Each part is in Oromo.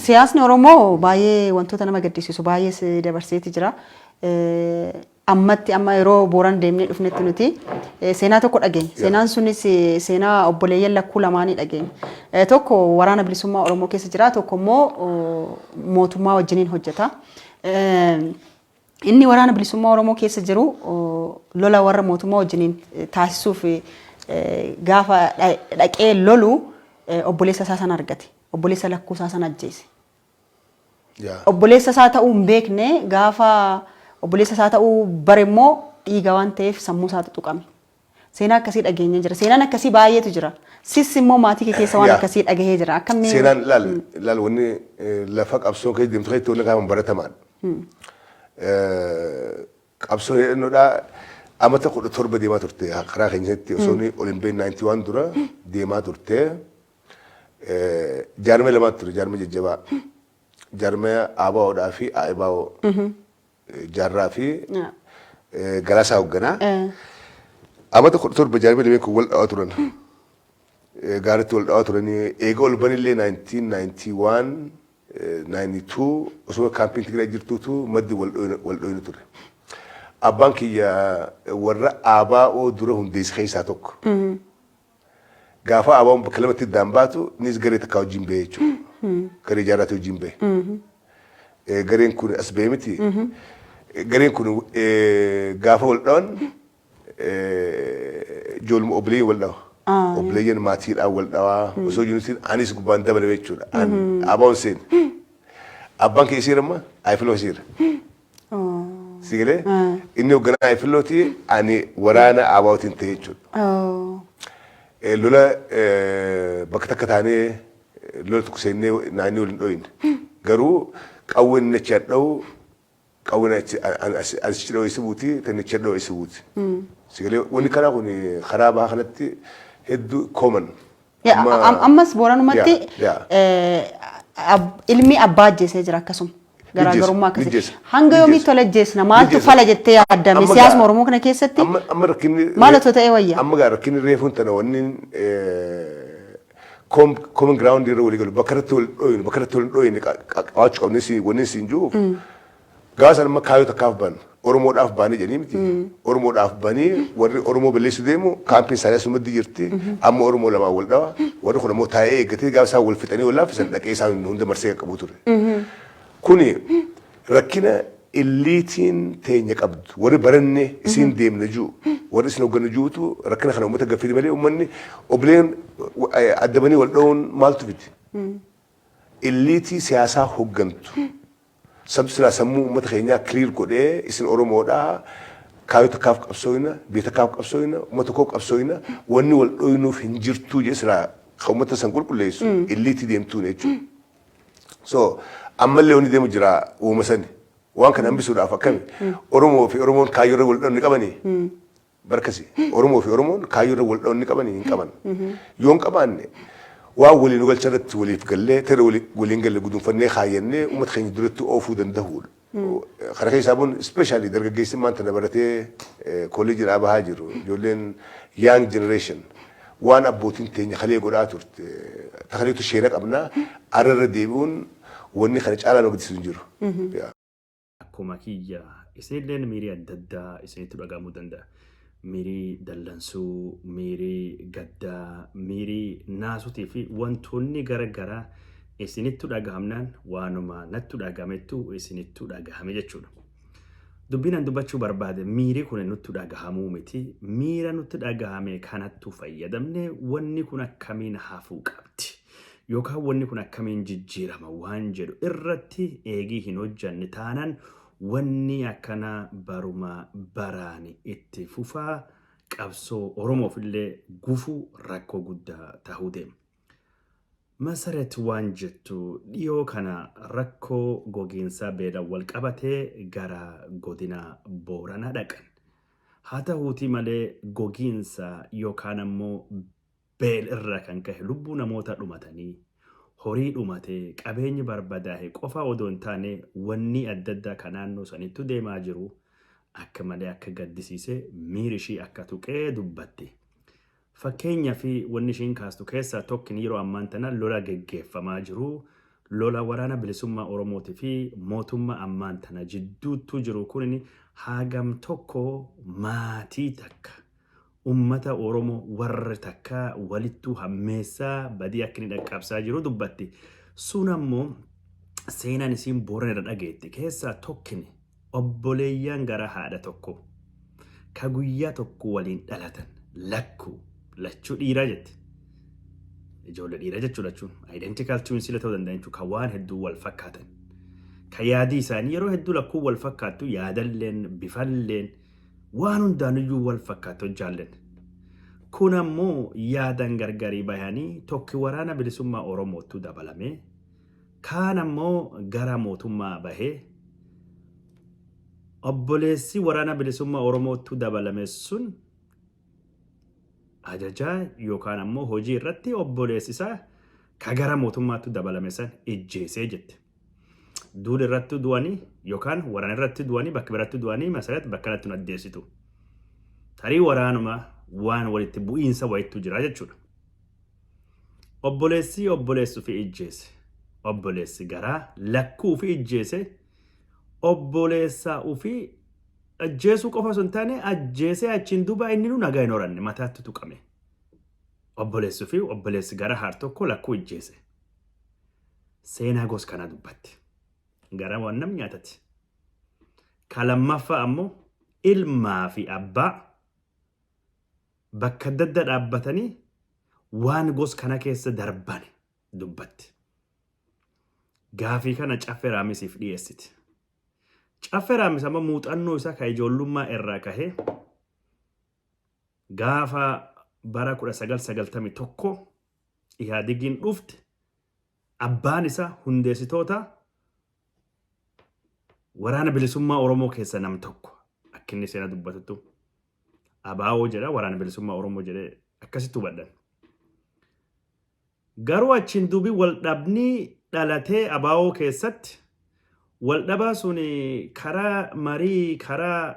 Siyaasni Oromoo baay'ee wantoota nama gaddisiisu baay'ee dabarseeti jira. Ammatti amma yeroo Booran deemnee dhufnetti nuti seenaa tokko dhageenya. Seenaan sunis seenaa obboleeyyan lakkuu lamaanii dhageenya. Tokko Waraana Bilisummaa Oromoo keessa jira, tokko immoo mootummaa wajjiniin hojjeta. Inni Waraana Bilisummaa Oromoo keessa jiru lola warra mootummaa wajjiniin taasisuuf gaafa dhaqee lolu obboleessa isaa sana argate. Obboleessa lakkuu isaa sana ajjeese. Obboleessa isaa ta'uu hin beekne, gaafa obboleessa isaa ta'uu bare immoo dhiiga waan ta'eef sammuu isaatu tuqame. Seenaa akkasii dhageenya jira. Seenaan akkasii baay'eetu jira. Sis immoo maatii kee keessa waan akkasii dhagahee jira. Akkamii? Seenaan laal laal, wanni lafa qabsoo keessa deemtu keessatti wanni kaafamu baratamaadha. Qabsoo hidhannoodhaa amata 17 deemaa turte karaa keenyatti, osoo inni ol hin beekne 91 dura deemaa turte. Jaarmee lamaatu ture, jaarmee jajjabaa. Jaarmee ABOdhaa fi AIBAO. Jaarraa fi Galaasaa hoogganaa. Amata 17 jaarmee lameen kun wal dhawaa turan. Gaaratti wal dhawaa turanii eega ol banillee 1991, 92 osoo kaampiin Tigraay jirtuutu maddi wal dhoyinu ture. Abbaan kiyya warra ABO dura hundeesse keessaa tokko. Gaafa ABOn bakka lamatti iddaan baatu innis garee takkaa wajjin bahee jechuudha. Garee jaarraatti wajjin bahe. Gareen kun as bahee miti. Gareen kun gaafa wal dhawan ijoolluma obboleeyyan wal dhawa. Obboleeyyan maatiidhaan wal dhawaa osoo jirutti anis gubbaan dabalame jechuudha. ABOn seene. Abbaan kee isiira amma Ayifiloo isiira. Si galee inni hoogganaa Ayifilooti, ani waraana ABOtiin ta'e jechuudha. Lola bakka takka taanee lola tokko seennee naannoo waliin dhoyne. Garuu qawween inni achi hadha'u, qawween achi dha'u isi buuti, tan achi hadha'u isi buuti. Si galee, wanni karaa kun karaa bahaa kanatti hedduu common. Ammas Booranumatti ilmi abbaa ajjeesee jira akkasuma. Garaagarummaa akkasii. Hanga yoomii tola ajjeesna? Maaltu fala jettee yaaddame siyaasuma Oromoo kana keessatti? Amma rakkinni maal otoo ta'ee wayya? Amma gaa rakkinni reefuun tana wanni common ground irra walii galu, bakka irratti wal dhoyinu, bakka irratti wal dhoyine qabaachuu qabne si wanni siin jiruuf gaafa sana amma kaayyoo takkaaf ban Oromoodhaaf baanii jedhanii miti. Oromoodhaaf banii warri Oromoo balleessuu deemu kaampiin isaanii asumatti jirti. Amma Oromoo lamaan wal dhawa. Warri kun ammoo taa'ee eeggatee gaafa isaan wal fixanii wal laaffisan dhaqee isaan hunda marsee qaqqabu ture. Kuni rakkina illiitiin teenya qabdu. Warri baranne isiin deemna jiru, warri isin hooggannu jirutu rakkina kana uummata gaffiti malee uummanni obboleen addabanii wal dha'uun maaltu fidi? Illiitii siyaasaa hooggantu. Sabni silaa sammuu uummata keenyaa clear godhee, isin Oromoodhaa, kaayyoo takkaaf qabsooyna, biyya takkaaf qabsooyna, uummata tokkoof qabsooyna, wanni wal dhoynuuf hin jirtuu jee silaa kan uummata san qulqulleessu illiitii deemtuun jechuudha. So ammallee wanni deemu jira uuma sani. Waan kana hambisuudhaaf akkami? Oromoo fi Oromoon kaayyoo irra wal dha'uun ni qabanii? Barkasi. Oromoo fi Oromoon kaayyoo irra wal dha'uun ni qabanii? Hin qaban. Yoo hin qabaanne waan waliin nu galcha irratti waliif gallee tera waliin galle gudunfannee kaayyannee uummata keenya duratti oofuu danda'uudha. Kana keessaa bun especially dargaggeessi maanta na baratee kolleejii bahaa jiru, ijoolleen young generation, waan abbootiin teenya kalee godhaa turte takaleetu sheera qabnaa arra deebi'uun wanni kana caalaa nu gaddisiisu hin jiru. Akkuma kiyya isinilleen miirii adda addaa isinitti dhagahamuu danda'a. Miirii dallansuu, miirii gaddaa, miirii naasutii fi wantoonni gara garaa isinitti dhagahamnaan waanuma natti dhagahamettu isinitti dhagahame jechuudha. Dubbiin an dubbachuu barbaade miirii kun nutti dhagahamuu miti. Miira nutti dhagahame kanattu fayyadamne wanni kun akkamiin hafuu qabdi, yookaan wanni kun akkamiin jijjiirama waan jedhu irratti eegii hin hojjanne taanaan wanni akkana baruma baraan itti fufaa, qabsoo Oromoof illee gufuu rakkoo guddaa tahuu deema. Masaret waan jettu, dhiyoo kana rakkoo gogiinsaa beelaan wal qabatee gara godina Booranaa dhaqan. Haa ta'uutii malee gogiinsa yookaan ammoo beel irraa kan kahe lubbuu namoota dhumatanii, horii dhumatee, qabeenyi barbadaahe qofa odoo hin taane wanni adda addaa kan naannoo sanittu deemaa jiru akka malee akka gaddisiise, miiri ishii akka tuqee dubbatte. Fakkeenyaa fi wanni ishiin kaastu keessaa tokkin yeroo ammaan tana lola geggeeffamaa jiru. Lola waraana bilisummaa Oromootii fi mootummaa ammaan tana jidduuttu jiru kun hagam tokko maatii takka ummata Oromoo warra takka walittuu hammeessaa badii akka inni dhaqqabsaa jiru dubbatti. Sun ammoo seenaan isiin Boorana irra dhageette keessaa tokkini obboleeyyan gara haadha tokko ka guyyaa tokko waliin dhalatan lakkuu lachuu dhiiraa jette. Ijoollee dhiiraa jechuu lachuun identical twins illee ta'uu danda'an jechuudha, kan waan hedduu wal fakkaatan. Ka yaadii isaanii yeroo hedduu lakkuu wal fakkaattu, yaadalleen bifalleen waan hundaanuyyuu wal fakkaattu hojjaalleen. Kun ammoo yaadan gargarii bahanii tokki waraana bilisummaa Oromoottu dabalamee kaan ammoo gara mootummaa bahee, obboleessi waraana bilisummaa Oromoottu dabalame sun ajajaa yookaan ammoo hojii irratti obboleessi isaa ka gara mootummaatti dabalame san ijjeesee jette. Duula irratti du'anii yookaan waraana irratti du'anii bakka biratti du'anii masarat bakka kanatti nu addeessitu. Tarii waraanuma waan walitti bu'iinsa wayittu jira jechuudha. Obboleessi obboleessu fi ijjeese. Obboleessi garaa lakkuu fi ijjeese. Obboleessa ofii ajjeesuu qofa osoo hin taane, ajjeesee achiin duuba inni nu nagaa hin horanne, mataatti tuqame. Obboleessuu fi obboleessi gara haar tokko lakkuu ijjeese. Seenaa gos kanaa dubbatti. Gara waan nam nyaatati. Ka lammaffaa ammoo ilmaa fi abbaa bakka adda addaa dhaabbatanii waan gos kana keessa darban dubbatti. Gaafii kana Caffee Raamisiif dhiyeessiti. Caffee Raamis amma muuxannoo isaa ka ijoollummaa irraa kahee gaafa bara 1991 Ihaadigiin dhufte, abbaan isaa hundeessitoota waraana bilisummaa Oromoo keessa nam tokko, akka inni seena dubbatuttu ABO jedha, waraana bilisummaa Oromoo jedhee akkasitti hubadhan. Garuu achiin duubi wal dhabnii dhalatee ABO keessatti, wal dhabaa sun karaa marii, karaa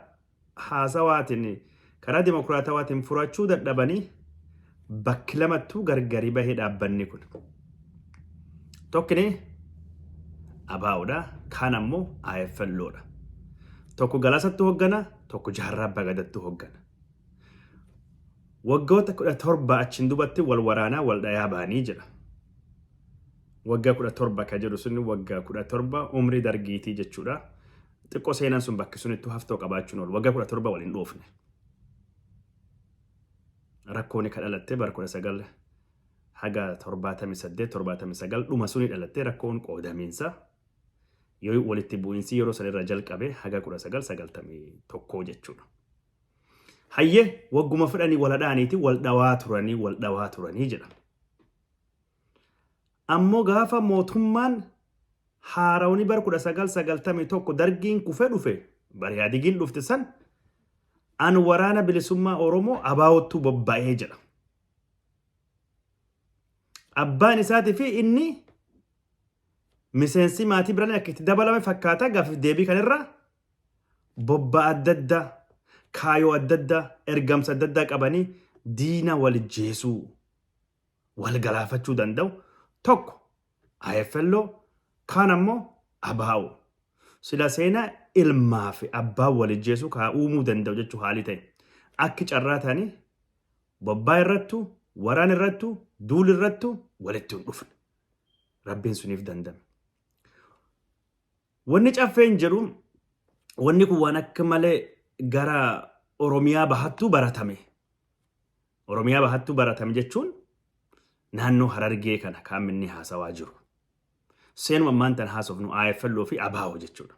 haasawaatiin, karaa dimokiraatawaatiin furachuu dadhabanii bakki lamattuu gargari bahee dhaabbanni kun. Tokkini ABOdha, kaan ammoo IFLOdha. Tokko Galaasattu hoggana, tokko Jaarraa Abbaa Gadattu hoggana. Waggoota 17 achiin dubatti wal waraanaa wal dhayaa bahanii jedha. Waggaa 17 ka jedhu sun waggaa 17 umrii dargiitii jechuudha. Xiqqoo seenaan sun bakki sunittuu haftoo qabaachuun oolu. Waggaa 17 waliin dhoofne. Rakkoon ka dhalatte bara 19 haga 78, 79 dhuma suni dhalatte rakkoon qoodamiinsa. Yoo walitti bu'iinsi yeroo san irra jalqabe haga 1991 jechuudha. Hayyee, wagguma fedhanii wal hadhaaniiti wal dhawaa turanii, wal dhawaa turanii jedha. Ammoo gaafa mootummaan haarawni bara 1991 dargiin kufe dhufe, bara Ihaadigiin dhufte san, an waraana bilisummaa Oromoo ABOttuu bobba'ee jedha. Abbaan isaatii fi inni miseensi maatii biraan akka itti dabalame fakkaata gaafiif deebii kanirra. Bobba adda addaa, kaayoo adda addaa, ergamsa adda addaa qabanii diina wal jeesuu, wal galaafachuu danda'u tokko IFLO, kaan ammoo ABO. Sila seenaa ilmaa fi abbaa wal jeesuu kaa uumuu danda'u jechuu haalii ta'e. Akki carraa ta'anii bobbaa irrattu, waraan irrattu, duul irrattu walitti hin dhufne. Rabbiin suniif dandame. Wanni Caffeen jedhu, wanni kun waan akka malee gara Oromiyaa bahattuu baratame. Oromiyaa bahattuu baratame jechuun naannoo Harargee kana kan inni haasawaa jiru. Seenuma ammaan tan haasofnu IFLO fi ABO jechuudha.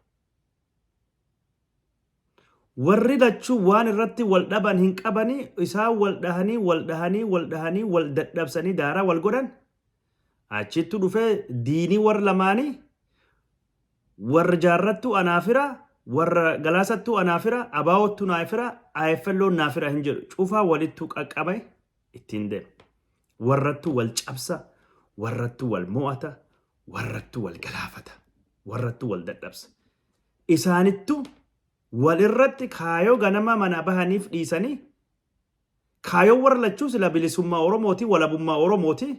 Warri lachuu waan irratti wal dhaban hin qabanii, isaan wal dhahanii, wal dhahanii, wal dhahanii, wal dadhabsanii daaraa wal godhan. Achittu dhufee diinii warra lamaanii, warra Jaarrattuu anaafira, warra Galaasattuu anaafira, ABOttuu naafira, IFLOon naafira hin jedhu, cufaa walittuu qaqqabe ittiin deema. Warrattuu wal cabsa, warrattuu wal mo'ata, warrattuu wal galaafata, warrattuu wal dadhabsa. Isaanittu wal irratti kaayoo ganama mana bahaniif dhiisanii, kaayoo warra lachuu sila bilisummaa Oromooti, walabummaa Oromooti.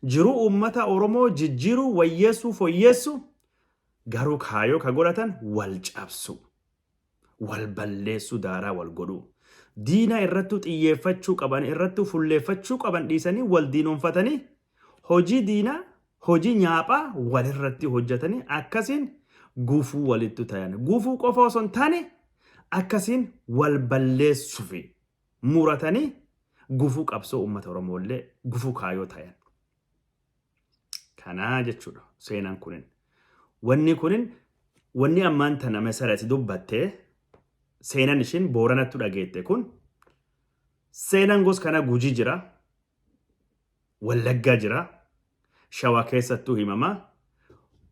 Jiruu uummata Oromoo jijjiiruu, wayyeessuu, foyyeessuu garuu kaayoo ka godhatan wal cabsu. Wal balleessuu, daaraa wal godhuu. Diina irrattuu xiyyeeffachuu qaban, irrattuu fulleeffachuu qaban dhiisanii wal diinonfatanii hojii diinaa, hojii nyaaphaa walirratti hojjetanii akkasiin gufuu walittu tayan. Gufuu qofa osoo hin taane akkasiin wal balleessufi muratanii gufuu qabsoo uummata Oromoollee gufuu kaayoo tayan. Kanaa jechuudha seenaan kunin. Wanni kunin wanni ammaan tana Mesaret dubbatte, seenan ishiin Booranattu dhageette kun, seenan gos kana Gujii jira, Wallaggaa jira, Shawaa keessattuu himama.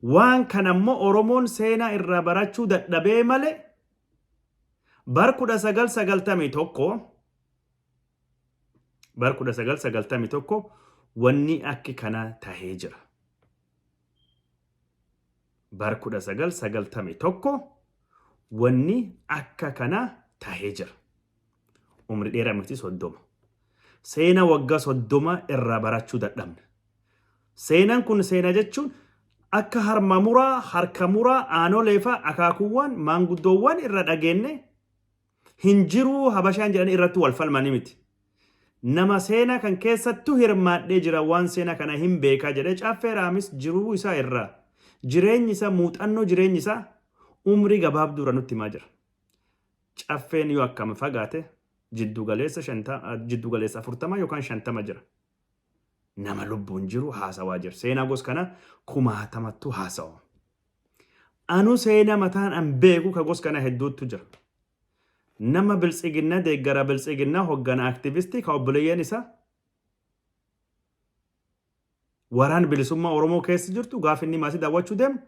Waan kana immoo Oromoon seenaa irraa barachuu dadhabee malee bar 1991, bar 1991 wanni akki kana tahee jira. Bar 1991 wanni akka kana tahee jira. Umri dheeraa miti, 30. Seena waggaa 30 irraa barachuu dadhabne. Seenaan kun seena jechuun akka harma muraa, harka muraa, aanolee fa'a akaakuuwwan maanguddoowwan irra dhageenne hin jiruu habashaan jedhanii irratti wal falmanii miti. Nama seenaa kan keessattuu hirmaadhee jira, waan seenaa kana hin beekaa jedhee Caffee Raamis jiruu isaa irraa, jireenyi isaa, muuxannoo jireenyi isaa umrii gabaabduu irra nutti himaa jira. Caffeen yoo akkam fagaate jiddu galeessa jiddu galeessa 40 yookaan 50 jira. Nama lubbuun jiru haasawaa jira. Seenaa gos kana kumaatamattu haasawa. Anu seenaa mataan an beeku ka gos kana hedduuttu jira. Nama Biltsiginnaa deeggara, Biltsiginnaa hoggana, aktivistii ka obboleeyyan isaa Waraan Bilisummaa Oromoo keessa jirtu, gaafa inni maasii daawwachuu deemu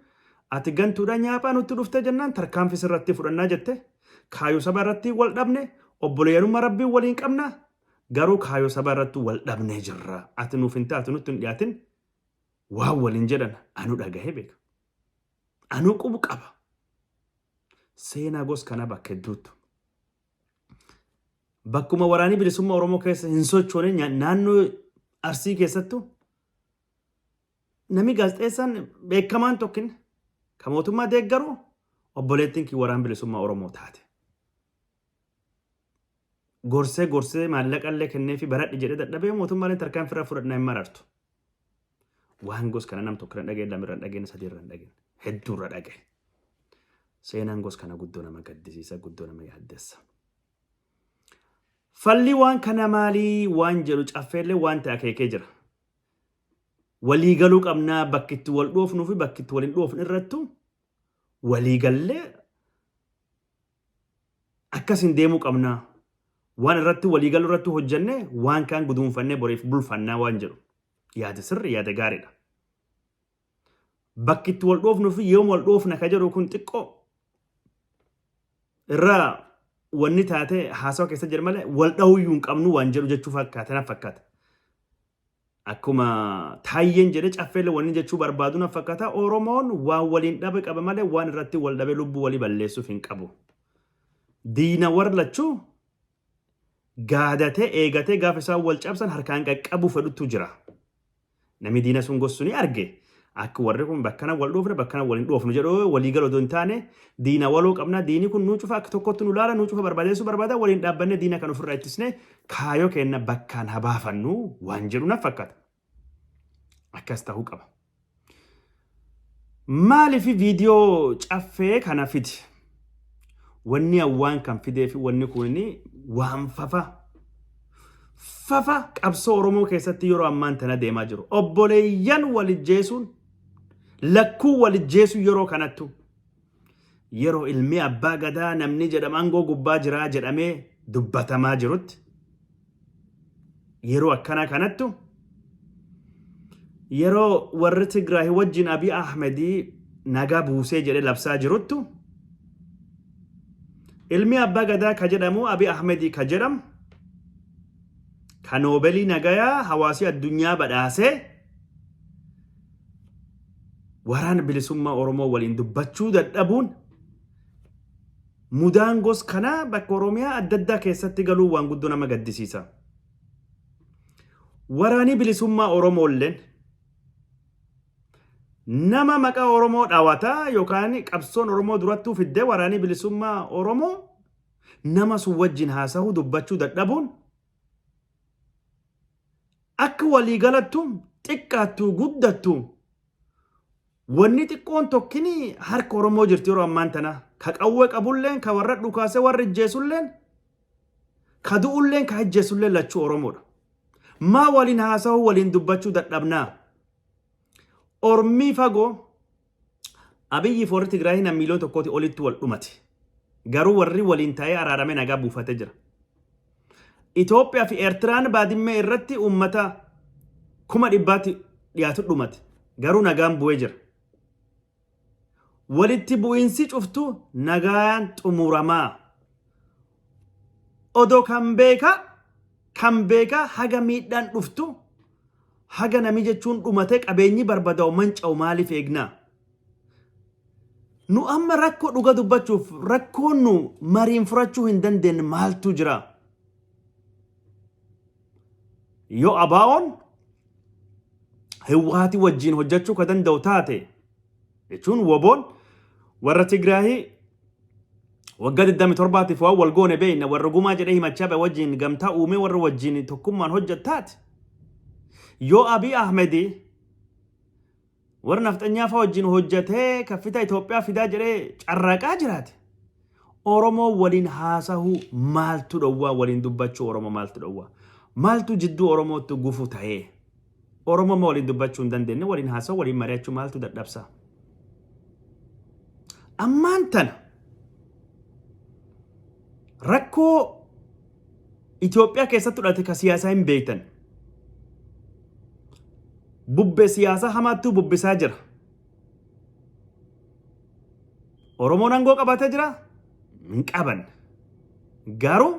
ati gantuudha, nyaaphaa nutti dhufte jennaan tarkaanfii sirratti fudhannaa jette. Kaayoo saba irratti wal dhabne, obboleeyyanummaa rabbiin waliin qabna, garuu kaayoo saba irratti wal dhabnee jirra, ati nuuf hin taatu, nutti hin dhiyaatin waan waliin jedhan anu dhagahee beeka. Anu qubu qaba. Seenaa gos kanaa bakka hedduuttu. Bakkuma Waraanii Bilisummaa Oromoo keessa hin sochoone, naannoo Arsii keessattu namni gaazexeessaan beekamaan tokkin kan mootummaa deeggaru obboleettiin kii Waraan Bilisummaa Oromoo taate. Gorsee gorsee maallaqa illee kenneefi baradhi jedhee dadhabee mootummaaleen tarkaanfii irraa fudhadhina hin marartu. Waan gos kana nam tokko irra hin dhageenye, lama irra hin dhageenye, sadii irra hin dhageenye, hedduu irra dhagaye. Seenaan gos kana guddoo nama gaddisiisa, guddoo nama yaaddessa. Falli waan kana maalii waan jedhu Caffeellee waan ta'e akeekee jira. Walii galuu qabnaa, bakki itti wal dhoofnuu fi bakki itti wal hin dhoofne irrattu walii gallee akkasin deemuu qabnaa. Waan irratti walii galuu irratti hojjennee waan kaan guduunfannee boriif bulfannaa waan jedhu. Yaada sirri, yaada gaariidha. Bakki itti wal dhoofnuu fi yoom wal dhoofna ka jedhu kun xiqqoo irraa wanni taate haasawa keessa jira malee wal dhahuyyuu hin qabnu waan jedhu jechuu fakkaata na fakkaata. Akkuma Taayyeen jedhe, Caffeellee wanni jechuu barbaadu na fakkaata, Oromoon waan waliin dhabe qaba malee waan irratti wal dhabe lubbuu walii balleessuuf hin qabu. Diina warra lachuu gaadatee eegatee gaafa isaan wal cabsan harkaan qaqqabuu fedhutu jira. Namni diina sun gossu ni arge. Akka warri kun bakkana wal dhoofne, bakkana wal hin dhoofnu jedhu walii galu odoo hin taane, diina waloo qabna, diini kun nuu cufa akka tokkotti nu laala, nuu cufa barbaadeessuu barbaada, waliin dhaabbannee diina kan ofirraa ittisne kaayoo keenna bakkaan haa baafannu waan jedhu na fakkaata. Akkas ta'uu qaba. Maaliif viidiyoo Caffee kana fide? Wanni waan kan fidee fi wanni kun waan fafa. Fafa qabsoo Oromoo keessatti yeroo ammaan tana deemaa jiru. Obboleeyyan walijjeesuun, lakkuu walijjeesuun yeroo kanattu, yeroo ilmi abbaa gadaa namni jedhamu aangoo gubbaa jiraa jedhamee dubbatamaa jirutti, yeroo akkanaa kanattu, yeroo warri Tigraay wajjin Abiy Ahmedii nagaa buusee jedhee labsaa jiruttu, ilmi abbaa gadaa ka jedhamu Abiy Ahmedii ka jedhamu ka Noobelii nagayaa hawaasii addunyaa badhaasee Waraana Bilisummaa Oromoo waliin dubbachuu dadhabuun mudaan gos kanaa bakka Oromiyaa adda addaa keessatti galuu waan guddoo nama gaddisiisa. Waraanii Bilisummaa Oromoolleen Nama maqaa Oromoo dhawataa yookaan qabsoon Oromoo durattuu fiddee waraanii bilisummaa Oromoo nama sun wajjin haasahuu dubbachuu dadhabuun akka waliigalattu xiqqaattu guddattu wanni xiqqoon tokkini harka Oromoo jirti yeroo ammaan tana. Ka qawwee qabulleen, ka warra dhukaasee warra ijjeesulleen, ka du'ulleen, ka ijjeesulleen lachuu Oromoodha. Maa waliin haasahuu waliin dubbachuu dadhabnaa? Ormii fagoo Abiyyi fi warri Tigraayii nam miiliyoona tokkooti olitti wal dhumate. Garuu warri waliin taa'ee araaramee nagaa buufatee jira. Itoophiyaa fi Eertiraan Baadimmee irratti uummata 100,000tti dhiyaatu dhumate. Garuu nagaan bu'ee jira. Walitti bu'iinsi cuftu nagaan xumuramaa. Odoo kan beekaa kan beekaa haga miidhaan dhuftu haga nami jechuun dhumatee qabeenyi barbadaa'u manca'u maaliif eegnaa? Nu amma rakkoo dhuga dubbachuuf rakkoon nu mariin furachuu hin dandeenye maaltu jira? Yoo ABO'n Hiwwaati wajjin hojjechuu ka danda'u taate jechuun WBOn warra Tigraahii waggaa 27tiif waan wal goone beekna warra gumaa jedhee himachaa ba'e wajjin gamtaa uumee warra wajjin tokkummaan hojjettaati. Yoo Abiy Ahmed warra nafxanyaa fa'aa wajjin hojjetee kaffita Itoophiyaa fidaa jedhee carraaqaa jiraate. Oromoo waliin haasahuu maaltu dhowwaa waliin dubbachuu Oromoo maaltu dhowwaa maaltu jidduu Oromootti gufu ta'ee Oromoo ma waliin dubbachuu hin dandeenye waliin haasa'uu waliin mari'achuu maaltu dadhabsa. Ammaan tana rakkoo Itoophiyaa keessatti fudhate ka siyaasaa hin beektan. Bubbee siyaasaa hamaattuu bubbisaa jira. Oromoon aangoo qabatee jira? Hin qaban. Garuu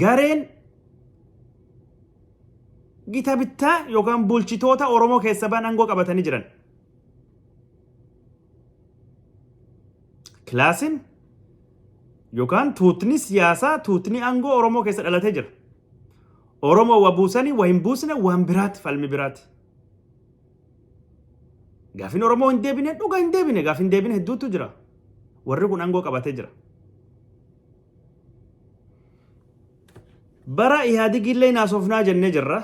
gareen gita bittaa yookaan bulchitoota Oromoo keessa ba'an aangoo qabatanii jiran. Kilaasiin yookaan tuutni siyaasaa tuutni aangoo Oromoo keessa dhalatee jira. Oromoo wa buusanii wa hin buusne waan biraati falmi biraati. Gaafiin Oromoo hin deebine dhuga hin deebine gaafiin hin deebine hedduutu jira. Warri kun aangoo qabatee jira. Bara Ihaadigillee naasofnaa jennee jirra.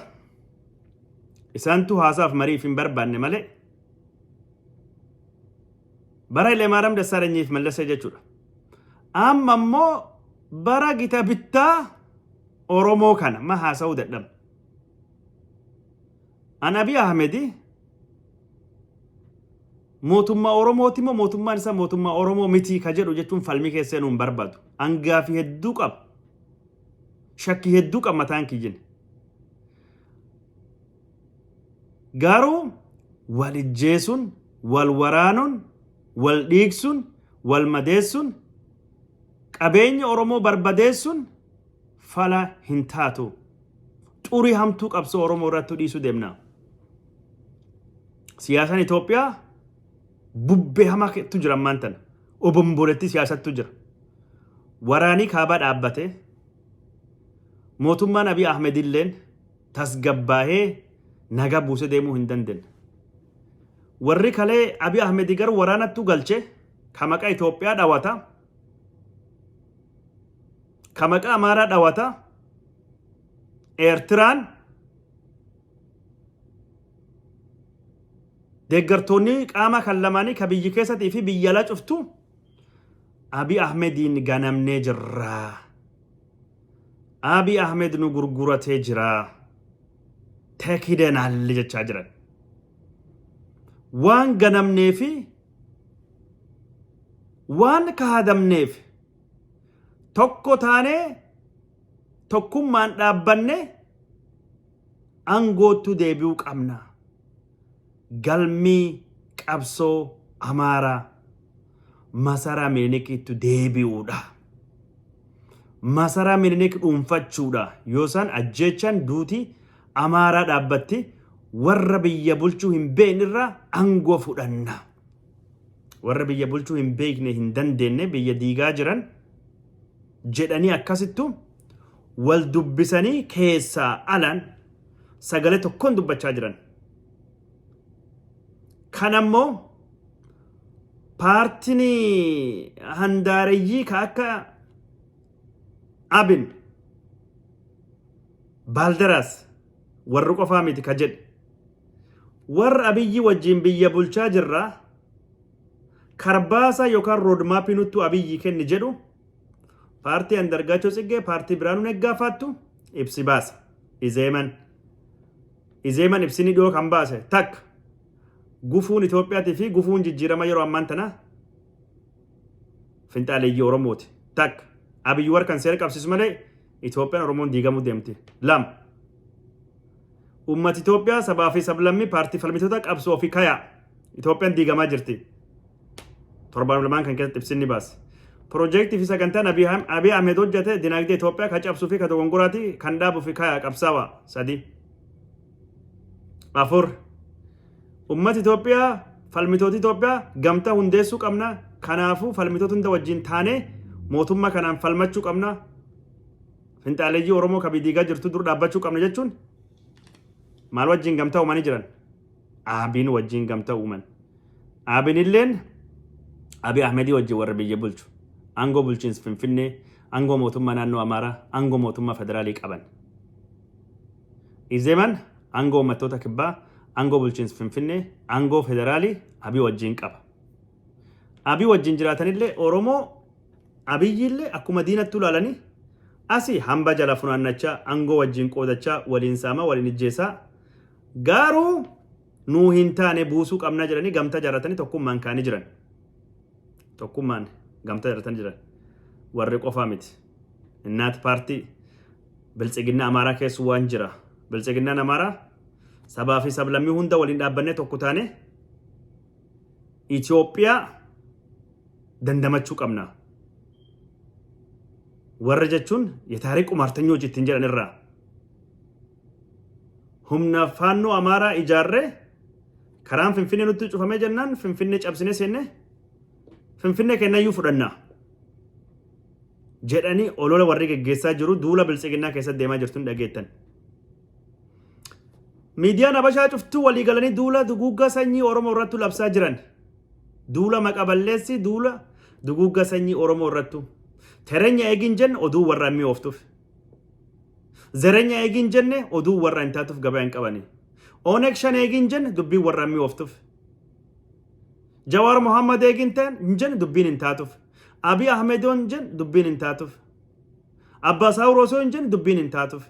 Isaantu haasaaf mariif hin barbaanne malee. Bara Hayilemaariyaam Dassaalenyiif Mallasee jechuudha. Amma immoo bara gita bittaa Oromoo kana ma haasa'uu dadhabne. An Abiy Ahmedi mootummaa Oromooti moo mootummaan isaa mootummaa Oromoo miti ka jedhu jechuun falmii keessa seenuu hin barbaadu. An gaafii hedduu qaba. Shakkii hedduu qaba mataan kiyyin. Garuu wal ijjeesuun, wal waraanuun, wal dhiigsuun, wal madeessuun, qabeenya Oromoo barbadeessuun fala hin taatu. Xurii hamtuu qabsoo Oromoo irratti dhiisuu deemna. Siyaasaan Itoophiyaa bubbee hamaatu jira ammaan tana. Obomboleettii siyaasattu jira. Waraanii kaabaa dhaabbate mootummaan Abiy Ahmed illeen tasgabbaahee nagaa buusee deemuu hin dandeenye. Warri kalee Abiy Ahmed garuu waraanattu galche ka maqaa Itoophiyaa dhawata ka maqaa Amaaraa dhawata Eertiraan deeggartoonni qaama kan lamaanii ka biyyi keessatii fi biyya alaa cuftu Abiy Ahmediin ganamnee jirra. Abiy Ahmed nu gurguratee jira. Tekidenal jechaa jiran. Waan ganamnee fi waan kaadamneef tokko taanee tokkummaan dhaabbanne aangoottu deebi'uu qabna. Galmii qabsoo Amaaraa masaraa Minilikiitti deebi'uudha. Masaraa Minilik dhuunfachuudha. Yoo isaan ajjeechaan duuti Amaaraa dhaabbatti warra biyya bulchuu hin beekne irraa aangoo fudhanna. Warra biyya bulchuu hin beekne hin dandeenye biyya diigaa jiran jedhanii akkasittu wal dubbisanii keessaa alaan sagalee tokkoon dubbachaa jiran. Kanammoo paartiin handaareyyii ka akka Abin Baaldaraas warri qofaa miti ka jedhe. Warra Abiyyi wajjin biyya bulchaa jirra, karbaasa yookaan roadmapii nuttu Abiyyi kenni jedhu, paartii Andargaachoo Tsiggee, paartii Biraanuu Neggaa faattu ibsi baase. Izeeman ibsini dhiyoo kan baase takka gufuun Itoophiyaatii fi gufuun jijjiirama yeroo ammaan tana finxaaleeyyii Oromooti. Takka Abiyyi warra kan seera qabsiisu malee Itoophiyaan Oromoon diigamuu deemti. Lama, uummati Itoophiyaa sabaa fi sablammii paartii falmitoota qabsoo fi kayaa Itoophiyaan diigamaa jirti. Torbaan lamaan kan keessatti ibsinni baase. Piroojeektii fi sagantaan Abiy Ahmed hojjete dinagdee Itoophiyaa ka cabsuu fi ka dogongoraati kan dhaabuu fi kayaa qabsaawaa. Sadi. Afur. Uummati Itoophiyaa, falmitooti Itoophiyaa gamtaa hundeessuu qabna. Kanaafuu falmitoota hunda wajjin taanee mootummaa kanaan falmachuu qabna. Finxaaleeyyii Oromoo ka diigaa jirtu dur dhaabbachuu qabna jechuun maal wajjin gamtaa uumanii jiran? Abiin wajjin gamtaa uuman. Abiin illeen Abiy Ahmedii wajjin warra biyya bulchu. Aangoo bulchiinsa Finfinnee, aangoo mootummaa naannoo Amaaraa, aangoo mootummaa federaalii qaban. Izeeman aangoo uummattoota kibbaa, aangoo bulchiinsa Finfinnee, aangoo federaalii Abiy wajjin qaba. Abiy wajjin jiraatanillee Oromoo Abiyyiillee akkuma diinatti ilaalanii asii hamba jala funaannachaa, aangoo wajjin qoodachaa, waliin saamaa, waliin ijjeessaa, garuu nuu hin taane, buusuu qabnaa jedhanii gamtaa jaarratanii tokkummaan kaanii jiran. Tokkummaan gamtaa jaarratanii jiran. Warri qofaa miti. Innaat paartii Biltsiginnaa Amaaraa keessa waan jira. Biltsiginnaan Amaaraa sabaa fi sablammii hunda waliin dhaabbannee tokko taane Itoophiyaa dandamachuu qabna. Warra jechuun የታሪክ ቁማርተኞች ittiin jedhan irraa humna faannoo Amaaraa ijaarree karaan Finfinnee nutti cufamee jennaan Finfinnee cabsinee seenne Finfinnee kennayyuu fudhanna jedhanii olola warri geggeessaa jiru duula Biltsiginnaa keessatti deemaa jirtu hin dhageettan. Miidiyaan Habashaa cuftuu walii galanii duula duguugga sanyii Oromoo irratti labsaa jiran. Duula maqa balleessi, duula duguugga sanyii Oromoo irrattu. Terenya eegin jenne oduu warra hin mi'ooftuuf. Zerenya eegin jenne oduu warra hin taatuuf gabaa hin qabani. Oneg shan eegin jenne dubbiin warra hin mi'ooftuuf. Jawaar Mohammad eegin hin jenne dubbiin hin taatuuf. Abiy Ahmed hin jenne dubbiin hin taatuuf. Abbaa Saawuroosoo hin jenne dubbiin hin taatuuf.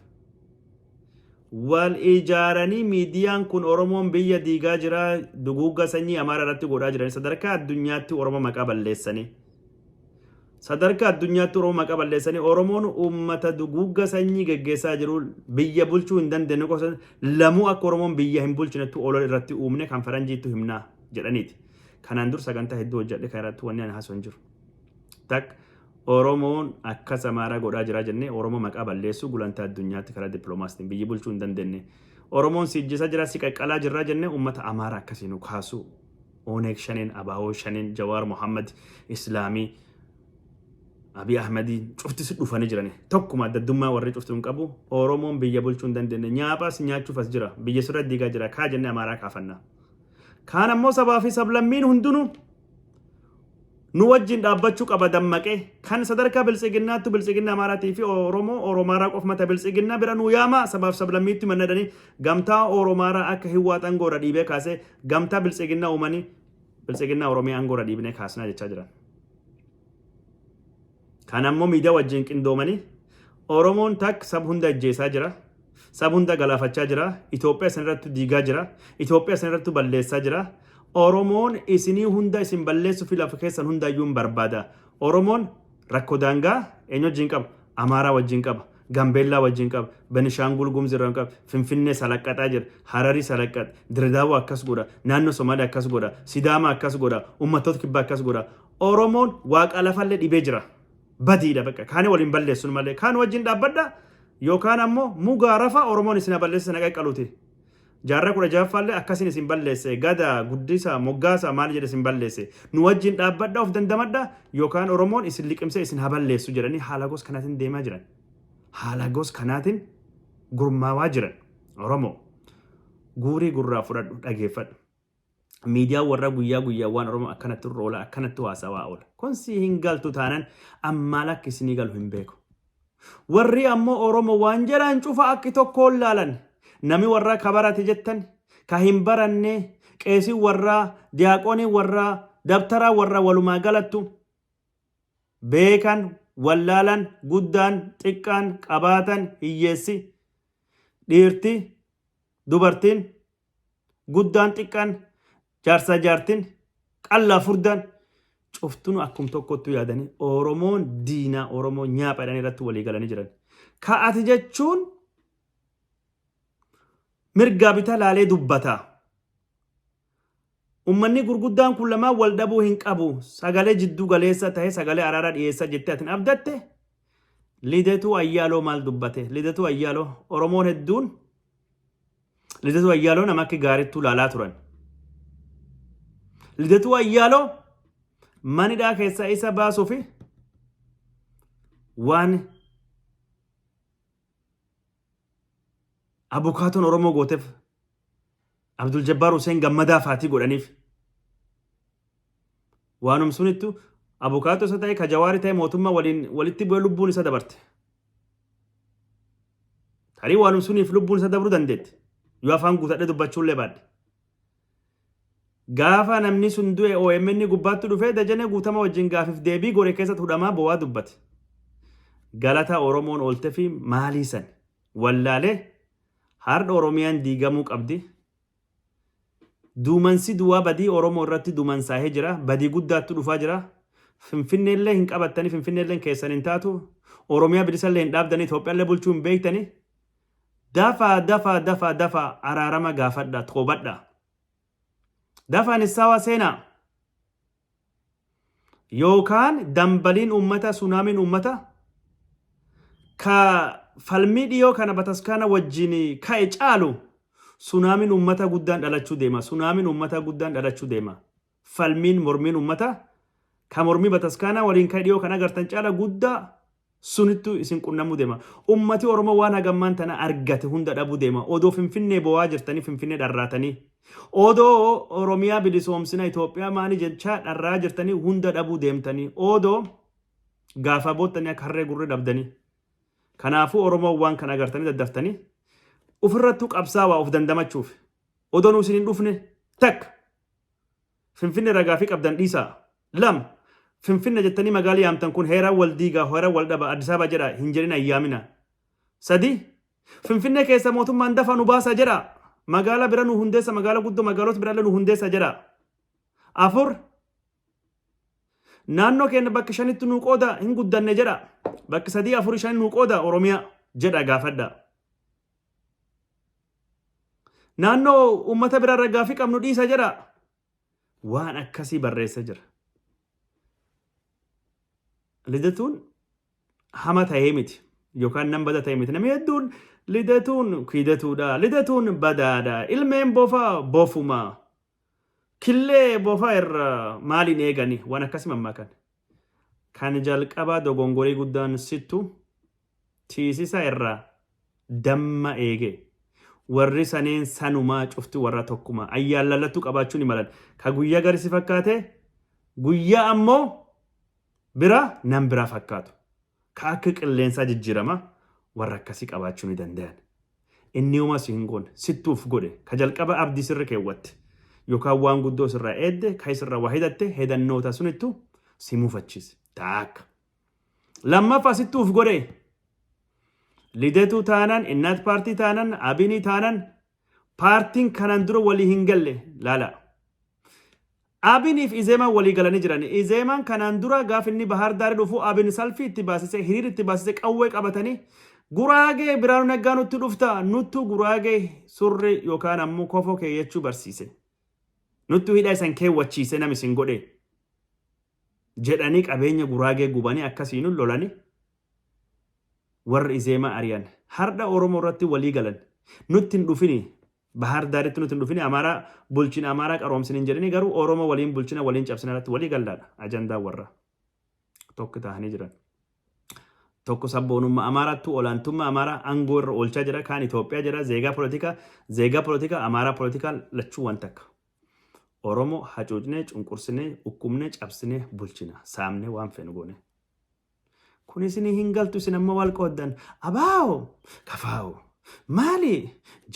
Wal ijaaranii miidiyaan kun Oromoon biyya diigaa jira, duguugga sanyii Amaara irratti godhaa jiran, sadarkaa addunyaatti Oromoo maqaa balleessanii. Sadarkaa addunyaatti Oromoo maqaa balleessanii Oromoon uummata duguugga sanyii geggeessaa jiru, biyya bulchuu hin dandeenye qofa, lamuu akka Oromoon biyya hin bulchinettu olola irratti uumne kan faranjiittu himnaa jedhaniiti. Kanaan dur sagantaa hedduu hojjedhe, kan irratti wanni ani haasoo hin jiru. Tak Oromoon akkas Amaaraa godhaa jira jennee Oromoo maqaa balleessuu gulantaa addunyaatti karaa dippiloomaasiitiin biyyi bulchuu hin dandeenye. Oromoon si ijjisaa jira, si qaqqalaa jirra jennee uummata Amaaraa akkasii nu kaasuu. Oneeg shaneen, Abaawoo shaneen, Jawaar Mohammad, Islaamii, Abiy Ahmedii cufti si dhufanii jirani. Tokkuma adda addummaa warri cufti hin qabu. Oromoon biyya bulchuu hin dandeenye. Nyaaphaas nyaachuuf as jira. Biyya sirra diigaa jira. Kaa jennee Amaaraa kaafanna. Kaan ammoo sabaa fi sablammiin hundinuu nu wajjin dhaabbachuu qaba dammaqee. Kan sadarkaa Biltsiginnaattu Biltsiginna Amaaraatii fi Oromoo Oromaaraa qofa mata Biltsiginnaa bira nu yaama sabaaf sablammiitti mannadanii gamtaa Oromaaraa akka hiwwaat aangoorra dhiibee kaasee gamtaa Biltsiginnaa uumanii Biltsiginnaa Oromiyaa aangoorra dhiibnee kaasnaa jechaa jiran. Kan ammoo miidiyaa wajjin qindoomanii Oromoon takka sab hunda ajjeesaa jira. Sab hunda galaafachaa jira. Itoophiyaa isin irratti diigaa jira. Itoophiyaa isin irratti balleessaa jira. Oromoon isinii hunda isin balleessuu fi lafa keessan hundayyuu hin barbaada. Oromoon rakkoo daangaa eenyu wajjin qaba? Amaaraa wajjin qaba. Gambeellaa wajjin qaba. Benishaangul Gumuz irraa qaba. Finfinnee salaqqaxaa jira. Hararii salaqqaxe. Dirdaawaa akkas godha. Naannoo Somaalee akkas godha. Sidaama akkas godha. Uummattoota kibbaa akkas godha. Oromoon waaqa lafallee dhibee jira. Badiidha bakka. Kaanii waliin balleessuun malee. Kaan wajjin dhaabbadha yookaan ammoo mugaa rafa Oromoon isin balleessa sana qaqqaluuti. Jaarraa 16ffaallee akkasiin isin balleesse, gada guddisa moggaasa maal jedhe isin balleesse. Nu wajjin dhaabbadha, of dandamadha, yookaan Oromoon isin liqimsee isin haa balleessu jedhanii haala gos kanaatiin deemaa jiran. Haala gos kanaatiin gurmaawaa jiran. Oromoo guurii gurraa fudhadhu, dhageeffadhu. Miidiyaan warra guyyaa guyyaa waan Oromoo akkanatti irra oola, akkanatti haasawaa oola. Kun si hin galtu taanan ammaal akka isinii galu hin beeku. Warri ammoo Oromoo waan jedhan cufa akki tokkoon laalan. Nami warra ka barate jettan, ka hin baranne, qeesiin warraa, diyaaqooniin warraa, dabtaraa warra walumaa galattu beekan, wallaalan, guddaan, xiqqaan, qabaatan, hiyyeessi, dhiirti, dubartiin, guddaan xiqqaan, jaarsaa jaartin, qallaa furdaan cuftunu akkum tokkottu yaadanii Oromoon diinaa Oromoo nyaapha jedhanii irratti walii galanii jiran. Ka ati jechuun mirgaa bitaa laalee dubbata. Ummanni gurguddaan kun lamaan wal dhabuu hin qabu. Sagalee jidduu galeessa ta'e sagalee araaraa dhiyeessa jettee atin abdatte. Lidetuu Ayyaaloo maal dubbate? Lidetuu Ayyaaloo Oromoon hedduun Lidatuu Ayyaaloo nama akka gaarittuu laalaa turan. Lidatuu Ayyaaloo manidhaa keessaa isa baasuu fi waan abukaatoon Oromoo gooteef Abdul Jabbaar Hussein Gammadaa faatii godhaniif waanum sunittu abukaatoo isa ta'e ka Jawaari ta'e mootummaa waliin walitti bu'ee lubbuun isa dabarte. Tarii waanum suniif lubbuun isa dabruu dandeetti. Yoo afaan guutadhee dubbachuullee baadhe. Gaafa namni sun du'e OMN gubbaatti dhufee Dajanee Guutama wajjin gaafif deebii gore keessatti hudhamaa bowaa dubbate. Galata Oromoon oolte fi maalii san wallaalee hardha Oromiyaan diigamuu qabdi. Duumansi duwaa badii Oromoo irratti dumansaahee jira. Badii guddaattu dhufaa jira. Finfinneellee hin qabattanii, Finfinneelleen keessan hin taatu. Oromiyaa bilisallee hin dhaabdanii, Itoophiyaallee bulchuu hin beektanii. Dafaa, dafaa, dafaa, dafaa araarama gaafadha, toobadha. Dafaa nissaawaa seenaa. Yookaan dambaliin uummata, sunaamiin uummata ka falmii dhiyoo kana bataskaana wajjin ka'e caalu sunaamiin uummata guddaan dhalachuu deema. Sunaamiin uummata guddaan dhalachuu deema. Falmiin mormiin uummata ka mormii bataskaanaa waliin ka'e dhiyoo kan agartan caala guddaa sunittu isin qunnamuu deema. Ummati Oromoo waan hagammaan tana argate hunda dhabuu deema. Odoo Finfinnee bowaa jirtanii Finfinnee dharraatanii. Odoo Oromiyaa bilisoomsina Itoophiyaa maali jechaa dharraa jirtanii hunda dhabuu deemtanii. Odoo gaafa boottanii akka harree gurri dhabdanii. Kanaafuu Oromoon waan kana agartanii daddaftanii ofirrattuu qabsaawaa of dandamachuuf. Odoo nu isin hin dhufne takka. Finfinne irraa gaafii qabdan dhiisaa. 2, Finfinne jettanii magaalii yaamtan kun heeraan wal diigaa, heeraan wal dhaba, Addis Ababa jedhaa hin jedhina hin yaamina. 3, Finfinnee keessa mootummaan dafaa nu baasaa jedhaa. Magaalaa bira nu hundeessa, magaalaa guddoo magaalota biraallee nu hundeessa jedhaa. 4, Naannoo keenya bakka shanitti nu qooda hin guddanne jedha. Bakka 3, 4, 5 nu qooda Oromiyaa jedha gaafadha. Naannoo uummata biraa irra gaaffii qabnu dhiisa jedha. Waan akkasii barreessa jira. Lidatuun hama ta'ee miti yookaan nan bada ta'ee miti. Namni hedduun lidatuun kiidatuudha. Lidatuun badaadha. Ilmeen bofa bofuma. Killee bofa irra maaliin eegani waan akkasii mammaakan. Kan jalqabaa dogongorii guddaan sittu tiisisa irraa damma eege. Warri saneen sanumaa cufti warra tokkuma. Ayyaan lallattuu qabaachuu ni malan. Ka guyyaa gari si fakkaate guyyaa ammoo bira nam biraa fakkaatu. Ka akka qilleensaa jijjiirama warra akkasii qabaachuu ni dandayan. Inni homaa si hin goone. Sittu uf godhe. Ka jalqaba abdii sirra keewwatte. Yookaan waan guddoo sirraa eedde, ka isirraa waa hedatte, hedannoota sunittu si mufachiise. Taakka. Lammaffaa sittu uf godhe. Lidetuu taanan, Innaat paartii taanan, Abinii taanan, paartiin kanaan dura walii hin galle laala. Abiniif Izeemaan walii galanii jiran. Izeemaan kanaan dura gaaf inni Bahaar Daari dhufu Abin salfii itti baasisee hiriira itti baasisee qawwee qabatanii Guraagee Biraanuu Naggaa nutti dhufta nuttu Guraagee surri yookaan ammoo kofoo keeyyachuu barsiise. Nuttu hidha isan keewwachiise nam isin godhe jedhanii qabeenya Guraagee gubanii akkasiin lolanii warri Izeemaa ari'an. Hardha Oromoo irratti walii galan. Nutti hin dhufini Bahaar Daaritti nutti hin dhufini Amaaraa bulchina Amaaraa qaroomsina hin jedhini garuu Oromoo waliin bulchina waliin cabsina irratti walii gallaadha. Ajandaan warra tokko ta'anii jiran. Tokko sabboonummaa Amaaraattu olaantummaa Amaaraa aangoo irra oolchaa jira. Kaan Itoophiyaa jira. Zeegaa polotikaa, zeegaa polotikaa, Amaaraa polotikaa lachuu waan takka. Oromoo hacuucnee, cunqursinee, ukkumnee, cabsinee bulchina. Saamnee waan feenu goone. Kun isinii hin galtu isin amma wal qooddan. Abaa'o, kafaa'o, maali,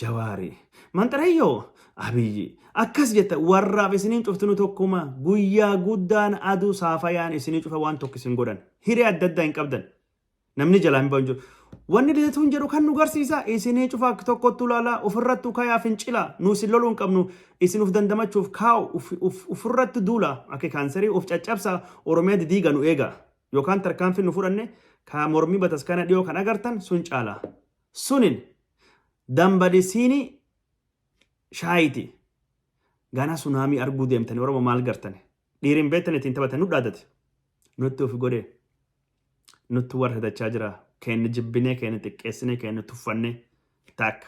jawaari, manxarayyoo, abiyyi. Akkas jetta warraaf isiniin cuftinu tokkuma guyyaa guddaan aduu saafayaan isinii cufa waan tokko isin godhan. Hiree adda addaa hin qabdan. Namni jalaa hin bahu hin jiru. Wanni lidatuun jedhu kan nu garsiisa isinii cufa akka tokkottu ilaalaa ofirrattu kayaa fincila nu isin loluu hin qabnu isin uf dandamachuuf kaa'u ufirratti duula akka kaansarii uf caccabsa Oromiyaa didiiga nu eega yookaan tarkaanfii nu fudhanne ka mormii bataskaana dhiyoo kan agartan sun caala. Sunin dambali siinii shaayiti. Gana sunaamii arguu deemtani Oromoo maal gartani? Dhiirin beektan ittiin taphatan nu dhaadate. Nutti of godhee. Nutti warra hidachaa jira. Keenya jibbinee, keenya xiqqeessinee, keenya tuffannee. Takka.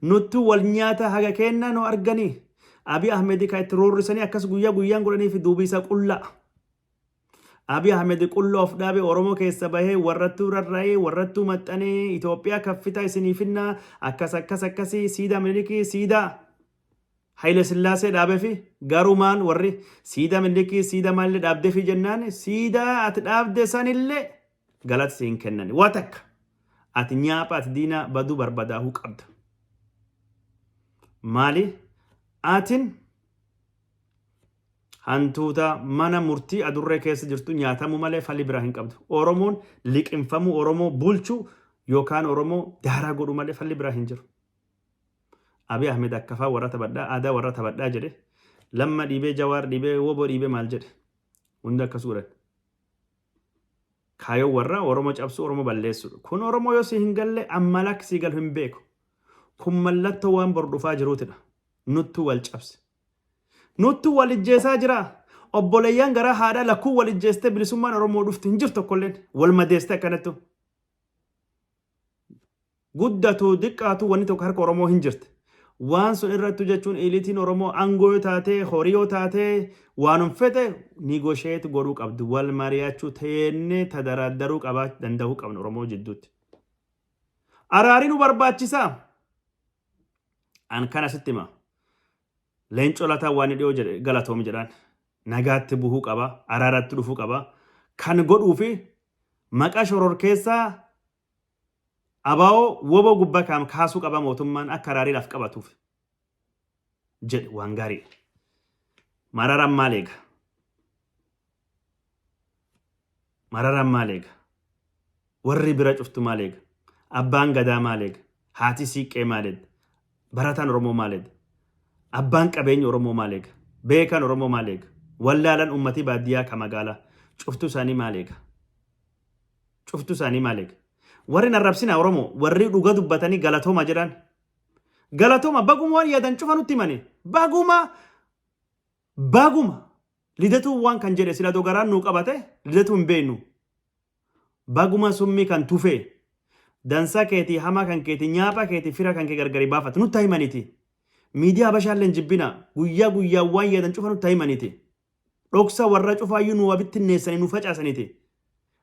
Nutti wal nyaata haga keenna nu arganii. Abiy Ahmed kan itti roorrisanii akkas guyyaa guyyaan godhanii fi duubi isaa qullaa. Abiy Ahmed qullaa of dhaabe Oromoo keessa bahee warrattuu rarra'ee warrattuu maxxanee Itoophiyaa kaffita isinii finnaa akkas akkas akkasii siidaa Minilikii siidaa Haile Sillaasee dhaabefi garuu maal warri siidaa Minilikii siidaa maalillee dhaabdefi jennaan siidaa ati dhaabde sanillee galata siin kennani waa takka ati nyaapha ati diinaa baduu barbadaahuu qabda. Maali atin hantuuta mana murtii adurree keessa jirtu nyaatamuu malee falli biraa hin qabdu. Oromoon liqimfamuu Oromoo bulchuu yookaan Oromoo daaraa godhuu malee falli biraa hin jiru. Abiy Ahmed akkafaa warra taphadhaa aadaa warra taphadhaa jedhe lamma dhiibee jawaar dhiibee woboo dhiibee maal jedhe hunda akkas godhan. Kaayoon warra Oromoo cabsuu Oromoo balleessuudha. Kun Oromoo yoo si hin galle amma lakki si galu hin beeku. Kun mallattoo waan bor dhufaa jiruutidha. Nuttu wal cabse. Nuttu wal ijjeesaa jira. Obboleeyyan garaa haadhaa lakkuu wal ijjeestee bilisummaan Oromoo dhuftu hin jirtu tokkolleen. Wal madeeste akkanattu. Guddatu diqqaatu wanni tokko harka Oromoo hin jirti. Waan sun irrattu jechuun eliitiin Oromoo aangoo yoo taate, horii yoo taate, waanum fete negotiate godhuu qabdu. Wal mari'achuu teennee tadaraaddaruu qabaa danda'uu qabna Oromoo jidduutti. Araarii nu barbaachisaa. An kana sitti hima. Leencoo Lataa waan dhiyoo jedhe galatoomi jedhaan. Nagaatti buhuu qaba. Araaratti dhufuu qaba. Kan godhuu fi maqaa shororkeessaa ABO wbo gubbaa kaam kaasuu qaba mootummaan akka araarii laf qabatuuf jedhe waan gaariidha. Mararaan maal eega? Mararaan maal eega? Warri bira cuftu maal eega? Abbaan gadaa maal eega? Haati siiqqee maal eega? Barataan Oromoo maal eega? Abbaan qabeenya Oromoo maal eega? Beekaan Oromoo maal eega? Wallaalaan uummatii baadiyyaa ka magaalaa cuftuu isaanii maal eega? Cuftuu isaanii maal eega? Warri narrabsina Oromoo warri dhuga dubbatanii galatooma jedhan. Galatooma baguma waan yaadan cufa nutti himani. Baguma baguma lidatuu waan kan jedhe sila dogaraan nuu qabate lidatuu hin beeknu. Baguma summii kan tufee dansaa keetii hamaa kan keetii nyaapha keetii fira kan kee gargari baafatu nutti himaniti. Miidiyaa Habashaallee hin jibbina guyyaa guyyaa waan yaadan cufa nutti himaniti. Dhoksa warra cufaayyuu nu bittinneessanii nu facaasaniiti.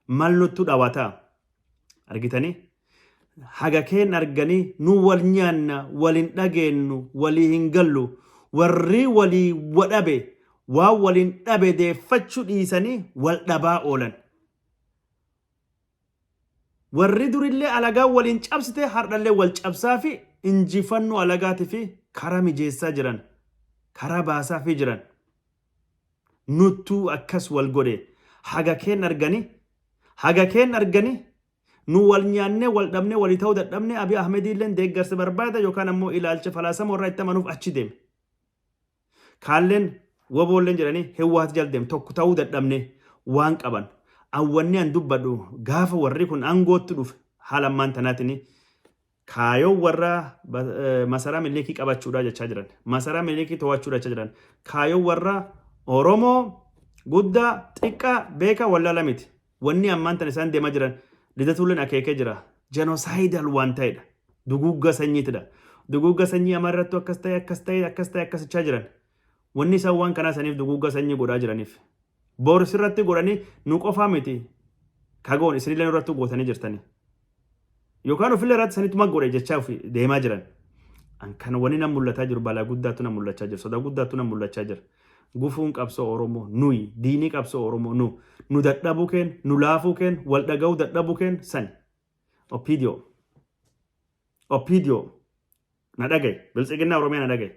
Mal nuttu dhawataa. Argitanii? Haga keen arganii nu wal nyaanna, wal hin dhageennu, walii hin gallu. Warri walii wadhabe waan waliin dhabe deeffachuu dhiisanii wal dhabaa oolan. Warri durillee alagaa waliin cabsite hardhallee wal cabsaa fi injifannoo alagaatii fi karaa mijeessaa jiran, karaa baasaa fi jiran. Nuttuu akkas wal godhe haga keen arganii haga keen arganii nu wal nyaannee wal dhabnee walii ta'uu dadhabnee Abiy Ahmedii illee deeggarsa barbaada yookaan ammoo ilaalcha falaasama warraa itti amanuuf achi deeme. Kaalleen woboolleen jedhanii Hewwaat jal deem tokko ta'uu dadhabne waan qaban. Awwanni an dubbadhu gaafa warri kun aangootti dhufe haala ammaan tanaatiin kaayoon warra masaraa Minilikii qabachuudha jechaa jiran. Masaraa Minilikii to'achuudha jechaa jiran. Kaayoon warra Oromoo guddaa xiqqaa beekaa wallaala miti. Wanni ammaan tan isaan deemaa jiran lidatuulleen akeekee jira. Genocidal waan ta'edha. Duguugga sanyiitidha. Duguugga sanyii Amaarrattu akkas ta'e akkas ta'e akkas ta'e akkasichaa jiran. Wanni isaan waan kanaa saniif duguugga sanyii godhaa jiraniif. Boris irratti godhanii nu qofaa miti. Kagoon isinillee nurratti gootanii jirtanii. Yookaan ofillee irratti sanittuma godhe jechaa ofii deemaa jiran. An kan wanni na mul'ataa jiru balaa guddaatu na mul'achaa jira. Sodaa guddaatu na mul'achaa jira. Gufuun qabsoo Oromoo nuyi, diinii qabsoo Oromoo nu. Nu dadhabuu keen, nu laafuu keen, wal dhaga'uu dadhabuu keen sani. OPDO. OPDO. Na dhagaye. Biltsiginnaa Oromiyaa na dhagaye.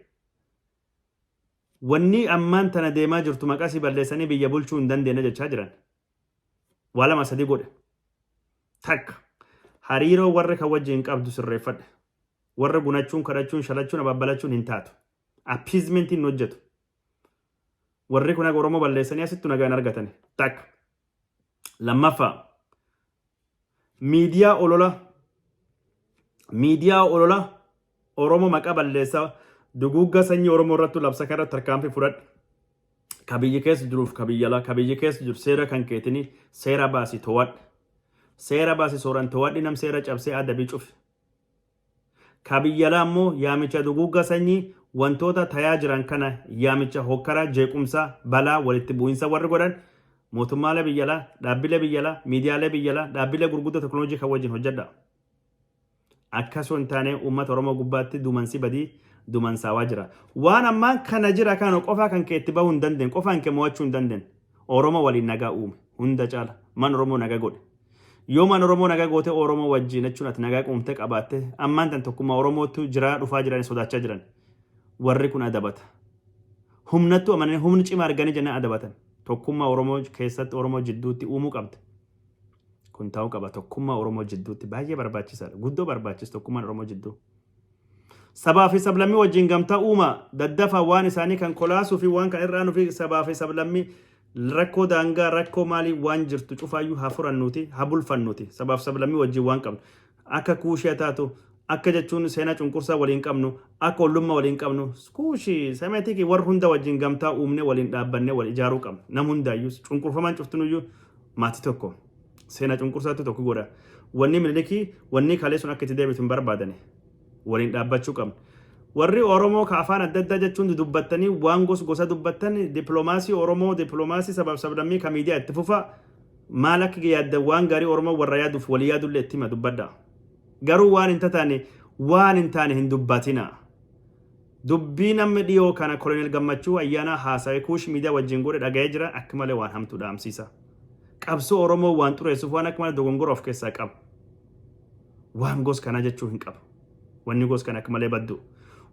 Wanni ammaan tana deemaa jirtu maqaa si balleessanii biyya bulchuu hin dandeenye jechaa jiran. Waa lama sadii godhe. Takka, hariiroo warra kan wajjin qabdu sirreeffadhe. Warra gunachuun, kadhachuun, shalachuun, ababbalachuun hin taatu. Appeasement hin hojjetu. Warri kun haga Oromoo balleessanii asittu nagaa hin argatani. Takka. Lammaffaa, miidiyaa olola Oromoo maqaa balleessaa duguugga sanyii Oromoo irratti labsa kana irratti tarkaanfii fudhadhu. Ka biyyi keessa jiruuf ka biyya alaa, ka biyyi keessa jiru seera kan keetinii seera baasii to'adhu. Seera baasii sooran to'adhi, nam seera cabsee adabii cufi. Ka biyya alaa immoo yaamicha duguugga sanyii wantoota tayaa jiran kana, yaamicha hokkaraa, jeequmsaa, balaa walitti bu'iinsa warri godhan, mootummaalee biyya alaa, dhaabbilee biyya alaa, miidiyaalee biyya alaa, dhaabbilee gurguddoo teknooloojii kan wajjin hojjedha. Akkasuma hin taane uummata Oromoo gubbaatti dumansi badii dumansaawaa jira. Waan ammaan kana jira kana qofaa kan kee itti bahuu hin dandeenye, qofaan kee mo'achuu hin dandeenye. Oromoo waliin nagaa uume hunda caala man Oromoo nagaa godhe. Yoo man Oromoo nagaa goote, Oromoo wajjin jechuun ati nagaa uumte qabaatte, ammaan tan tokkummaa Oromootu jiraa dhufaa jiran sodaachaa jiran. Warri kun adabata. Humnattu amananii humni cimaa arganii jennaan adabatan. Tokkummaa Oromoo keessatti, Oromoo jidduutti uumuu qabda. Kun ta'uu qaba, tokkummaa Oromoo jidduutti baay'ee barbaachisaadha. Guddoo barbaachisa tokkummaan Oromoo jidduu. Sabaa fi sablammii wajjin gamtaa uumaa, daddafaa waan isaanii kan kolaasuu fi waan kan irraanuu fi sabaa fi sablammii rakkoo daangaa, rakkoo maalii waan jirtu cufaayyuu haa furannuuti, haa bulfannuuti. Sabaaf sablammii wajjin waan qabnu. Akka Kuushee taatu, akka jechuun seenaa cunqursaa waliin qabnu, akka ollummaa waliin qabnu, Kuushii Semetikii warra hunda wajjin gamtaa uumnee waliin dhaabbannee wal ijaaruu qabna. Nam hundaayyuu cunqurfamaan cuftinuyyuu maatii tokko. Seenaa cunqursaatti tokko godha. Wanni Minilikii, wanni kalee sun akka itti deebitu hin barbaadani. Waliin dhaabbachuu qabna. Warri Oromoo ka afaan adda addaa jechuun dudubbattanii waan gos gosa dubbattan, dippiloomaasii Oromoo, dippiloomaasii sabaaf sablammii ka miidiyaa itti fufa. Maal akka yaaddan, waan gaarii Oromoo warra yaaduuf walii yaadullee itti hima, dubbadha. Garuu waan hin taane hin dubbatina. Dubbii namni dhiyoo kana Koloneel Gammachuu Ayyaanaa haasawee Kuush Miidiyaa wajjin godhe dhaga'ee jira, akka malee waan hamtuu dhaamsiisa. Qabsoo Oromoo waan xureessuuf waan akka malee dogongora of keessaa qaba. Waan gos kanaa jechuu hin qabu. Wanni gos kana akka malee baddu.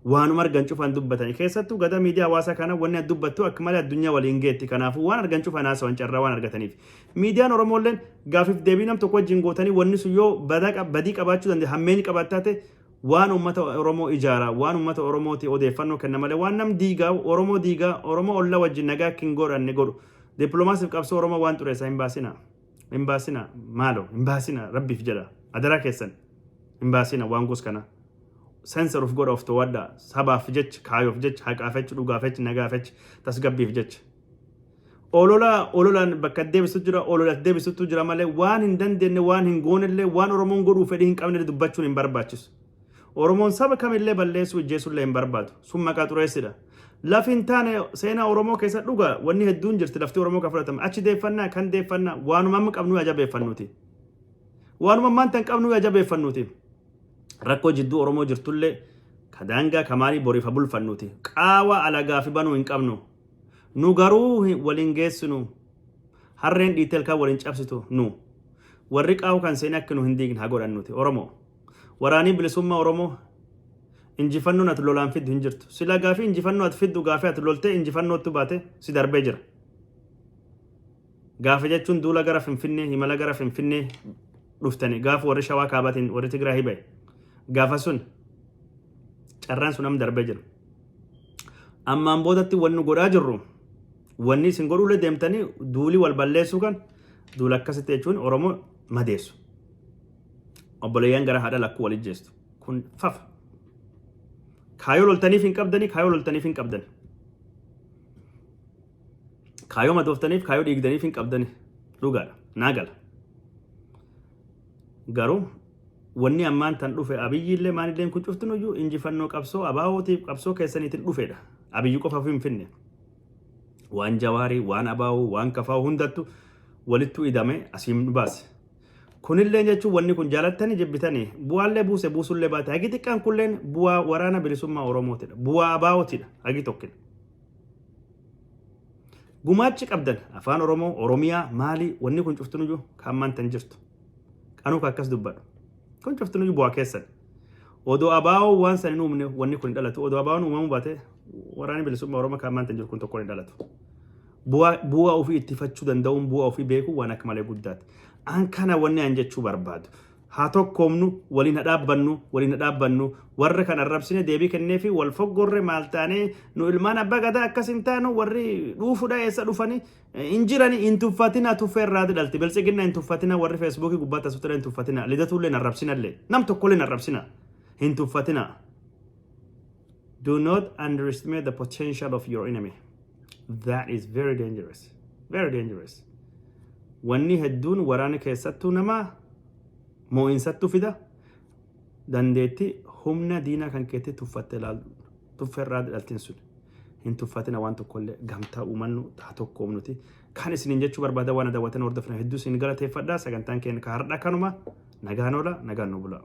Waanuma argan cufaan dubbatanii, keessattuu gada miidiyaa hawaasaa kana wanni ati dubbattu akka malee addunyaa waliin geetti. Kanaafuu waan argan cufaan haasawan carraa waan argataniif. Miidiyaan Oromoolleen gaafiif deebii nam tokko wajjin gootanii, wanni sun yoo badii qabaachuu danda'e, hammeenyi qabaattaa ta'e, waan uummata Oromoo ijaara, waan uummata Oromooti odeeffannoo kenna malee waan nam diigaa, Oromoo diigaa, Oromoo olla wajjin nagaa akka hin godhanne godhu, dippiloomaasiif qabsoo Oromoo waan xureessa hin baasina. Hin baasina, maaloo hin baasina, rabbiif jedha, adaraa keessan hin baasina waan gos kana. Sensor of godha, of to'adha, sabaaf jecha, kaayoof jecha, haqaaf jecha, dhugaaf jecha, nagaaf jecha, tasgabbiif jecha. Olola ololaan bakka deebisutu jira, olola deebisutu jira malee waan hin dandeenye, waan hin goonellee, waan Oromoon godhuu fedhii hin qabne dubbachuun hin barbaachisu. Oromoon saba kamillee balleessuu, ijjeessullee hin barbaadu. Sun maqaa xureessidha. Lafi hin taane seenaa Oromoo keessa dhuga wanni hedduun jirti, lafti Oromoo kan fudhatame. Achi deeffannaa kan deeffannaa waanuma amma qabnu ajabeeffannuti. Waanuma ammaan tan qabnu ajabeeffannuti. Rakkoo jidduu Oromoo jirtullee ka daangaa kamaalii boriif haa bulfannuti. Qaawa alagaa fi banuu hin qabnu. Nu garuu waliin geessinu. Harreen dhiittee ilkaan waliin cabsitu nu. Warri qaawu kan seenee akka nu hin diigne haa godhannuti. Oromoo. Waraanii bilisummaa Oromoo, injifannoon ati lolaan fiddu hin jirtu. Sila gaafii injifannoo ati fiddu, gaafii ati loltee injifannootti baate si darbee jira. Gaafa jechuun duula gara Finfinnee, imala gara Finfinnee dhuftanii gaafa warri Shawaa Kaabaatiin warri Tigraahii bahe. Gaafa sun carraan sun amma darbee jira. Ammaan boodatti wanni godhaa jirru, wanni isin godhuullee deemtanii duulii wal balleessuu kan duula akkasitti jechuun Oromoo madeessu. Obboleeyyan gara haadha lakkuu wal ijjeestu. Kun fafa. Kaayoo loltaniif hin qabdanii, kaayoo loltaniif hin qabdani. Kaayoo madooftaniif, kaayoo dhiigdaniif hin qabdani. Dhugaadha. Naa gala. Garuu wanni ammaan tan dhufe, Abiyyiillee maalillee kun cuftinuyyuu injifannoo qabsoo abaa'ootiif qabsoo keessaniitiin dhufedha. Abiyyi qofaaf hin finne. Waan Jawaarii, waan abaa'oo, waan kafaa'oo hundattu walittu idame asiin nu baase. Kunillee jechuun wanni kun jaalattanii jibbitanii bu'aallee buuse buusullee baate, hagi xiqqaan kulleen bu'aa waraana bilisummaa Oromootidha. Bu'aa abaa'ootidha hagi tokkina. Gumaachi qabdan afaan Oromoo, Oromiyaa, maali wanni kun cuftunuyyuu kan ammaan jirtu. Qanuu akkas dubbadhu. Kun cuftunuyyuu bu'aa keessan. Odoo abaa'oo waan san hin uumne wanni kun hin dhalatu. Odoo abaa'oon uumamuu baate waraanni bilisummaa Oromoo kan ammaan jiru kun tokkoon hin dhalatu. Bu'aa ofii ittifachuu danda'uun, bu'aa ofii beekuu waan akka malee guddaati. An kana wanni an jechuu barbaadu. Haa tokkoomnu, waliin haa dhaabbannu, waliin haa dhaabbannu. Warra kan arrabsine deebii kennee fi wal foggorre maal taanee nu ilmaan abbaa gadaa akkas hin taanu, warri dhuufuudha eessa dhufanii hin jirani. Hin tuffatina, tuffee irraa dhalti. Biltsiginna hin tuffatina, warri Feesbuukii gubbaatti asutudha hin tuffatina, lidatuullee hin arrabsinallee, nam tokkollee hin arrabsina, hin tuffatina. Do not underestimate the potential of your enemy. That is very dangerous, very dangerous. Wanni hedduun waraana keessattuu nama moo'insattuu fida dandeetti humna diinaa kan keetti tuffatte ilaalu, tuffee irraa dhaltiin sun. Hin tuffatina waan tokkollee, gamtaa uumannu, haa tokko nuti. Kan isiniin jechuu barbaada, waan daawwatan hordofan hedduu isin galateeffadha. Sagantaan keenya ka har'a kanuma. Nagaan oola, nagaan nu bula.